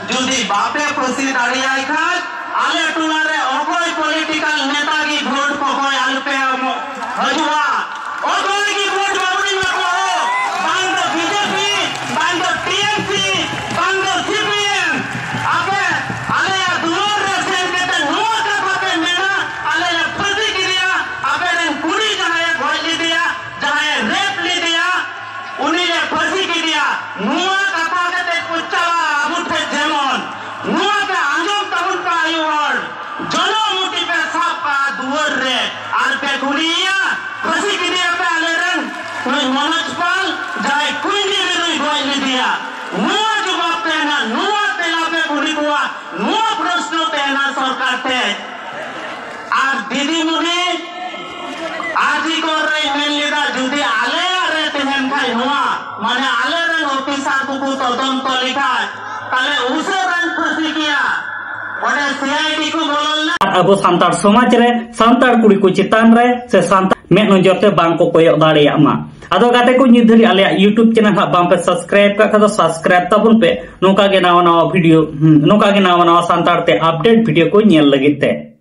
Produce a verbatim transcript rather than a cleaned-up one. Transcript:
ᱡᱩᱫᱤ ᱵᱟᱯᱮ ᱯᱷᱟᱹᱥᱤ ᱫᱟᱲᱮᱭᱟᱭ ᱠᱷᱟᱱ, ᱟᱞᱮ ᱴᱚᱞᱟ ᱨᱮ ᱚᱠᱚᱭ ᱯᱚᱞᱤᱴᱤᱠᱟᱞ ᱱᱮᱛᱟ ᱜᱮ ᱵᱷᱳᱴ ᱠᱚᱠᱚᱭ ᱟᱞᱚᱯᱮ ᱮᱢᱚᱜ ᱦᱤᱡᱩᱜᱼᱟ᱾ ᱚᱠᱚᱭ ᱜᱮ ᱵᱷᱳᱴ ᱵᱟᱵᱚᱱ ᱮᱢᱟ ᱠᱚᱣᱟ᱾ ᱵᱟᱝ ᱫᱚ ᱵᱤᱡᱮᱯᱤ, ᱵᱟᱝ ᱫᱚ ᱴᱤᱮᱢᱥᱤ, ᱵᱟᱝ ᱫᱚ ᱥᱤᱯᱤᱮᱢ᱾ ᱟᱯᱮ ᱟᱞᱮᱭᱟᱜ ᱫᱩᱣᱟᱹᱨ ᱨᱮ ᱥᱮᱱ ᱠᱟᱛᱮ ᱱᱚᱣᱟ ᱠᱟᱛᱷᱟ ᱯᱮ ᱢᱮᱱᱟ, ᱟᱞᱮ ᱞᱮ ᱯᱷᱟᱹᱥᱤ ᱠᱮᱫᱮᱭᱟ, ᱟᱯᱮ ᱨᱮᱱ ᱠᱩᱲᱤ ᱡᱟᱦᱟᱸᱭᱮ ᱜᱚᱡ ᱞᱮᱫᱮᱭᱟ, ᱡᱟᱦᱟᱸᱭᱮ ᱨᱮᱯ ᱞᱮᱫᱮᱭᱟ, ᱩᱱᱤ ᱞᱮ ᱯᱷᱟᱹᱥᱤ ᱠᱮᱫᱮᱭᱟ᱾ ᱱᱚᱣᱟ ᱠᱟᱛᱷᱟ ᱠᱟᱛᱮ ᱠᱚ ᱪᱟᱞᱟᱜᱼᱟ ᱟᱵᱚ ᱴᱷᱮᱱ᱾ ᱡᱮᱢᱚᱱ ᱱᱚᱣᱟ ᱯᱮ ᱟᱸᱡᱚᱢ ᱛᱟᱵᱚᱱ ᱯᱮ ᱟᱭᱳ ᱦᱚᱲ, ᱡᱚᱱᱚᱢ ᱢᱩᱴᱷᱤ ᱯᱮ ᱥᱟᱵ ᱠᱟᱜᱼᱟ ᱫᱩᱣᱟᱹᱨ ᱨᱮ ᱟᱨ ᱯᱮ ᱠᱩᱞᱤᱭᱮᱭᱟ, ᱯᱷᱟᱹᱥᱤ ᱠᱮᱫᱮᱭᱟ ᱯᱮ ᱟᱞᱮᱨᱮᱱ ᱱᱩᱭ ᱢᱚᱱᱳᱡᱽ ᱯᱟᱞ, ᱡᱟᱦᱟᱸᱭ ᱠᱩᱧᱡᱤ ᱨᱮ ᱱᱩᱭ ᱜᱚᱡ ᱞᱮᱫᱮᱭᱟ᱾ ᱱᱚᱣᱟ ᱡᱚᱵᱟᱵ ᱛᱟᱦᱮᱱᱟ, ᱱᱚᱣᱟ ᱛᱮᱞᱟ ᱯᱮ ᱠᱩᱞᱤ ᱠᱚᱣᱟ, ᱱᱚᱣᱟ ᱯᱨᱚᱥᱱᱚ ᱛᱟᱦᱮᱱᱟ ᱥᱚᱨᱠᱟᱨ ᱴᱷᱮᱱ᱾ ᱟᱨ ᱫᱤᱫᱤᱢᱩᱱᱤ, ᱟᱨ ᱡᱤ ᱠᱚᱨ ᱨᱮ ᱢᱮᱱ ᱞᱮᱫᱟ, ᱡᱩᱫᱤ ᱟᱞᱮᱭᱟᱜ ᱨᱮ ᱛᱟᱦᱮᱱ ᱠᱷᱟᱡ ᱱᱚᱣᱟ, ᱢᱟᱱᱮ ᱟᱞᱮᱨᱮᱱ ᱚᱯᱷᱤᱥᱟᱨ ᱠᱚᱠᱚ ᱛᱚᱫᱚᱱᱛᱚ ᱞᱮᱠᱷᱟᱡ, ᱛᱟᱦᱞᱮ ᱩᱥᱟᱹᱨᱟᱧ ᱯᱷᱟᱹᱥᱤ ᱠᱮᱭᱟ᱾ ᱚᱸᱰᱮ ᱥᱤᱟᱭᱰᱤ ᱠᱚ ᱵᱚᱞᱚ ᱞᱮᱱᱟ᱾ ᱟᱨ ᱟᱵᱚ ᱥᱟᱱᱛᱟᱲ ᱥᱚᱢᱟᱡᱽ ᱨᱮ ᱥᱟᱱᱛᱟᱲ ᱠᱩᱲᱤ ᱠᱚ ᱪᱮᱛᱟᱱ ᱨᱮ ᱥᱮ ᱥᱟᱱᱛᱟᱲ ᱢᱮᱫ ᱱᱚᱡᱚᱨ ᱛᱮ ᱵᱟᱝ ᱠᱚ ᱠᱚᱭᱚᱜ ᱫᱟᱲᱮᱭᱟᱜ ᱢᱟ᱾ ᱟᱫᱚ ᱜᱟᱛᱮ ᱠᱚ, ᱱᱤᱛ ᱫᱷᱟᱹᱨᱤᱡ ᱟᱞᱮᱭᱟᱜ YouTube ᱪᱮᱱᱮᱞ ᱦᱟᱸᱜ ᱵᱟᱝ ᱯᱮ ᱥᱟᱵᱥᱠᱨᱟᱭᱤᱵ ᱠᱟᱜ ᱠᱷᱟᱡ ᱫᱚ ᱥᱟᱵᱥᱠᱨᱟᱭᱤᱵ ᱛᱟᱵᱚᱱ ᱯᱮ, ᱱᱚᱝᱠᱟ ᱜᱮ ᱱᱟᱣᱟ ᱱᱟᱣᱟ ᱵᱷᱤᱰᱤᱭᱳ, ᱦᱩᱸ, ᱱᱚᱝᱠᱟ ᱜᱮ ᱱᱟᱣᱟ ᱱᱟᱣᱟ ᱥᱟᱱᱛᱟᱲ ᱛᱮ ᱟᱯᱰᱮᱴ ᱵᱷᱤᱰᱤᱭᱳ ᱠᱚ ᱧᱮᱞ ᱞᱟᱹᱜᱤᱫ ᱛᱮ᱾